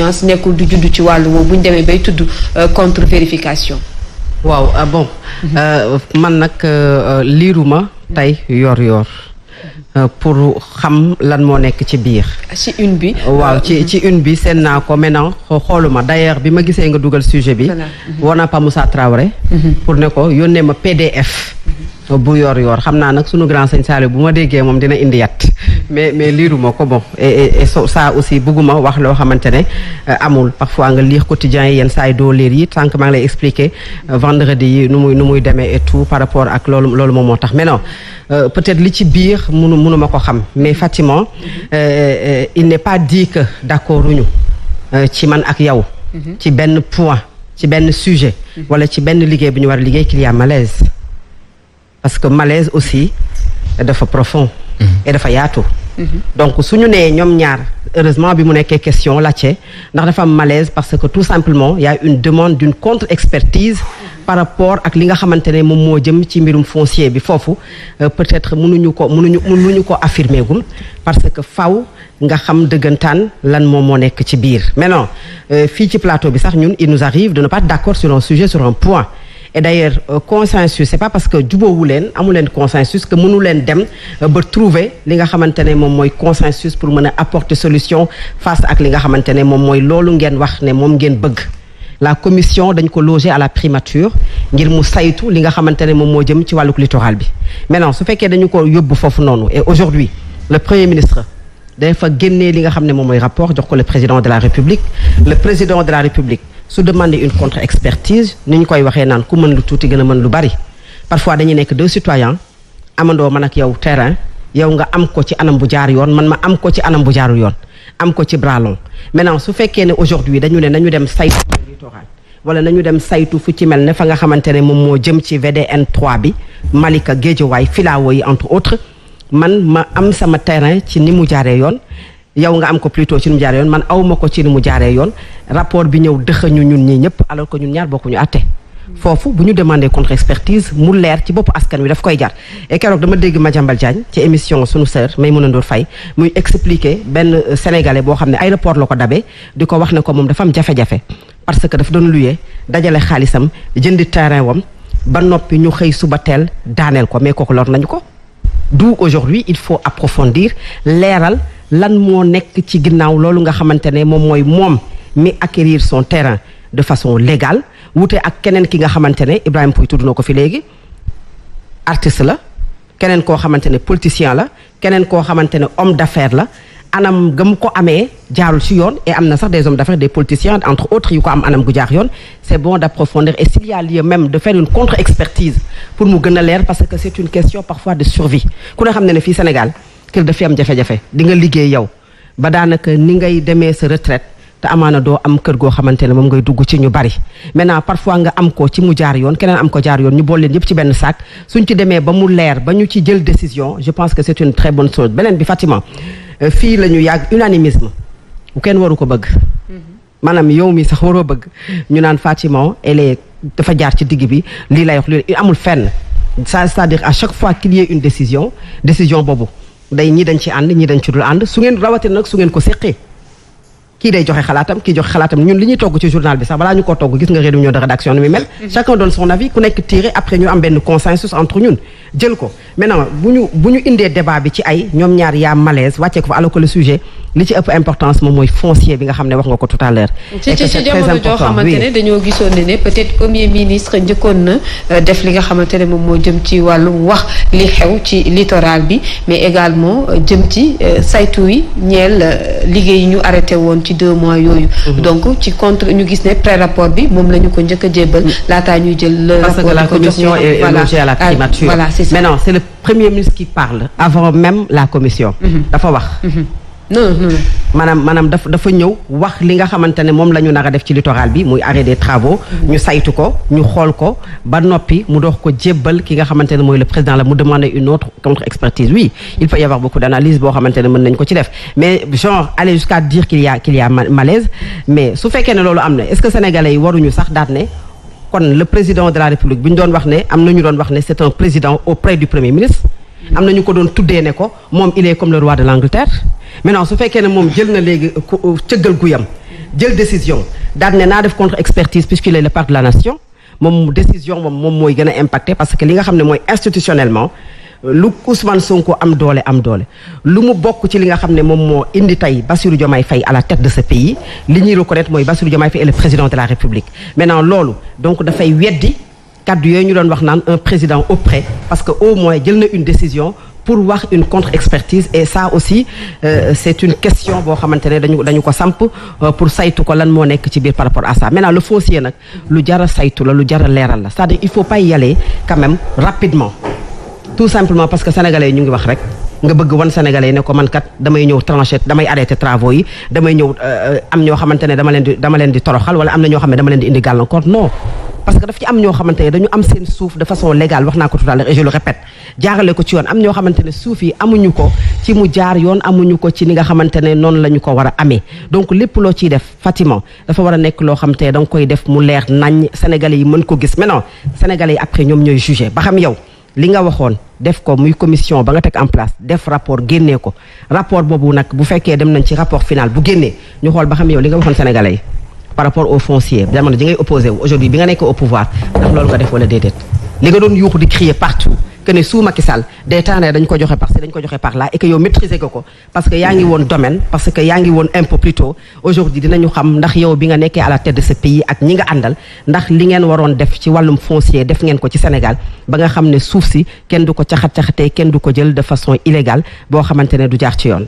nekkul du judd ci wàllu woowu bu ñu demee bay tudd contre vérification. waaw bon man nag liiruma tey yor pour xam lan moo nekk ci biir. ci une bi. waaw ci une bi seen naa ko maintenant xooluma d'ailleurs bi ma gisee nga dugal sujet bi. woo naa Pa Moussa Traoré. pour ne ko yónnee ma PDF. bu yor xam naa nag sunu grand sëñ Saliou bu ma déggee moom dina indi yat mais liiruma ko bon et ça aussi bëgguma wax loo xamante ne amul parfois nga lire quotidien yi yenn saa yi doo lire yi tant que maa ngi lay expliquer vendredi yi nu muy demee et tout par rapport ak loolu moom moo tax mais non peut-être li ci biir mënuma ko xam mais Fatima il n'est pas dit que d'accord uñu ci man ak yow ci benn point ci benn sujet wala ci benn liggéey bu ñu war a liggéey qu'il y a malaise parce que malaise aussi dafa profond et dafa yaatu donc suñu nee ñoom ñaar heureusement bi mu nekkee question laajte ndax dafa am malaise parce que tout simplement il y a une demande d'une contre-expertise par rapport ak li nga xamante ne moom moo jëm ci mbirum foncier bi foofu peut-être mënuñu ko affirmer gum parce que faw nga xam dëggantaan lan moom moo nekk ci biir maintenant fii ci plateau bi sax ñun il nous arrive de ne pas être d'accord sur un sujet sur un point et d'ailleurs consensus c'est pas parce que jubóowu leen amu leen consensus que mënu leen dem ba trouver li nga xamante ne moom mooy consensus pour mën a apporter solution face ak li nga xamante ne moom mooy loolu ngeen wax ne moom ngeen bëgg la commission dañ ko loger à la primature ngir mu saytu li nga xamante ne moom moo jëm ci wàlluk littoral bi maintenant su fekkee dañu ko yóbbu foofu noonu et aujourd'hui le premier ministre dafa génnee li nga xam ne moom mooy rapport jox ko le président de la République le président de la République su demander une contre-expertise ni ñu koy waxee naan ku mën lu tuuti gën a mën lu bari parfois dañuy nekk deux citoyens amandoo man ak yow terrain yow nga am ko ci anam bu jaar yoon man ma am ko ci anam bu jaarul yoon am ko ci bras long maintenant su fekkee ne aujourd'hui dañu ne nañu dem saytu littoral wala nañu dem saytu fu ci mel ne fa nga xamante ne moom moo jëm ci VDN 3 bi Malika Guédiawaye filao yi entre autres man ma am sama terrain ci ni mu jaaree yoon yow nga am ko plutôt ci ni mu jaaree yoon man awma ko ci ni mu jaaree yoon rapport bi ñëw dëxañu ñun ñii ñëpp alors que ñun ñaar bokkuñu àtte foofu bu ñu demandé contre-expertise mu leer ci bopp askan wi daf koy jar et keroog dama dégg Madiambal Diagne ci émission sunu sœur Maïmouna Ndour Faye muy expliquer benn sénégalais boo xam ne aéroport la ko dabee di ko wax ne ko moom dafa am jafe-jafe parce que daf doon luyee dajale xaalisam jëndi terrain wam ba noppi ñu xëy suba teel daaneel ko mais kooku lor nañu ko d'où aujourd'hui il faut approfondir leeral lan moo nekk ci ginnaaw loolu nga xamante ne moom mooy moom mi acquérir son terrain de façon légale wute ak keneen ki nga xamante ne Ibrahima Pouye tudd na ko fi léegi artiste la keneen koo xamante ne politicien la keneen koo xamante ne homme d'affaires la anam gam ko amee jaarul ci yoon et am na sax des hommes d'affaires des politiciens entre autres yu ko am anam gu jaar yoon c'est bon d'approfondir et s'il y a lieu même de faire une contre-expertise pour mu gën a leer parce que c'est une question parfois de survie ku ne xam ne fii Sénégal kër dafi am jafe-jafe di nga liggéey yow ba daanaka ni ngay demee sa retraite te amaana doo am kër goo xamante ne moom ngay dugg ci ñu bari maintenant parfois nga am ko ci mu jaar yoon keneen am ko jaar yoon ñu boole leen yëpp ci benn sac suñ ci demee ba mu leer ba ñu ci jël décision je pense que c'est une très bonne chose beneen bi Fatima fii la ñu yàgg unanimisme bu kenn waru ko bëgg maanaam yow mi sax waroo bëgg ñu naan Fatima elle dafa jaar ci digg bi lii lay wax lii amul fenn ça c'est-à-dire à chaque fois qu'il y ait une décision boobu day ñi dañ ci ànd ñi dañ ci dul ànd su ngeen rawatina nag su ngeen ko séqee kii day joxe xalaatam kii joxe xalaatam ñun li ñuy togg ci journal bi sax balaa ñu ko togg gis nga réunion de rédaction ni muy mel chacun donne son avis ku nekk tiré après ñu am benn consensus entre ñun jël ko maintenant bu ñu indee débat bi ci ay ñoom ñaar yaa malaise wàccee ko fa alors que le sujet li ci ëpp importance moom mooy foncier bi nga xam ne wax nga ko tout à l'heure ci jamono joo xamante ne dañoo gisoon ne peut-être premier ministre njëkkoon na def li nga xamante ne moom moo jëm ci wàllu wax li xew ci littoral bi mais également jëm ci saytu yi ñeel liggéey yi ñu arrêté woon ci 2 mois yooyu donc ci contre ñu gis ne pré-rapport bi moom la ñu ko njëkk a jébbal laataa ñuy jël le rapport parce que la commission est logée à la primature voilà c'est ça maintenant c'est le premier ministre qui parle avant même la commission dafa wax non maanaam dafa ñëw wax li nga xamante ne moom la ñu nar a def ci littoral bi muy arrêt des travaux ñu saytu ko ñu xool ko ba noppi mu dox ko jébbal ki nga xamante ne mooy le président la mu demander une autre contre-expertise oui il peut y avoir beaucoup d'analyse boo xamante ne mën nañ ko ci def mais genre aller jusqu'à dire qu'il y a malaise mais su fekkee ne loolu am na est-ce que sénégalais yi waruñu sax daat ne kon le président de la République bu ñu doon wax ne am na ñu doon wax ne c'est un président auprès du premier ministre am na ñu ko doon tuddee ne ko moom il est comme le roi de l'Angleterre maintenant su fekkee ne moom jël na léegi cëggal guyam jël décision daal ne naa def contre expertise puisqu'il est le parc de la nation moom décision moom mooy gën a impacté parce que li nga xam ne mooy institutionnellement lu Ousmane Sonko am doole lu mu bokk ci li nga xam ne moom moo indi tey Bassirou Diomaye Faye à la tête de ce pays li ñuy reconnaître mooy Bassirou Diomaye Faye est le président de la République maintenant loolu donc dafay weddi kaddu yooyu ñu doon wax naan un président auprès parce que au moins jël na une décision pour wax une contre-expertise et ça aussi c'est une question boo xamante ne dañu ko samp pour saytu ko lan moo nekk ci biir par rapport à ça maintenant le foncier nag lu jar a saytu la lu jar a leeral la c'est-à-dire il faut pas y aller quand même rapidement tout simplement parce que sénégalais yi ñu ngi wax rek nga bëgg wan sénégalais yi ne ko man kat damay ñëw trancher damay arrêter travaux yi damay ñëw am ñoo xamante ne dama leen di toroxal wala am na ñoo xam ne dama leen di indi gàllankoor non parce que daf ci am ñoo xamante ne dañu am seen suuf de façon légale wax naa ko tout à l'heure et je le répète jaarale ko ci yoon am ñoo xamante ne suuf yi amuñu ko ci mu jaar yoon amuñu ko ci ni nga xamante ne noonu la ñu ko war a amee donc lépp loo ciy def Fatima dafa war a nekk loo xamante ne da nga koy def mu leer nañ sénégalais yi mën ko gis maintenant sénégalais yi après ñoom ñooy juger ba xam yow li nga waxoon def ko muy commission ba nga teg en place def rapport génnee ko rapport boobu nag bu fekkee dem nañ ci rapport final bu génnee ñu xool ba xam yow li nga waxoon sénégalais yi par rapport au foncier jamono ji ngay opposé wu aujourd'hui bi nga nekk au pouvoir ndax loolu nga def wala déedéet li nga doon yuuxu di crier partout que ne sous Macky Sall des terrains dañ ko joxe par-ci dañ ko joxe par là et que yow maîtriser ko parce que yaa ngi woon domaine parce que yaa ngi woon impôt plutôt aujourd'hui dinañu xam ndax yow bi nga nekkee à la tête de ce pays ak ñi nga àndal ndax li ngeen waroon def ci wàllum foncier def ngeen ko ci Sénégal ba nga xam ne suuf si kenn du ko caxat-caxatee kenn du ko jël de façon illégale boo xamante ne du jaar ci yoon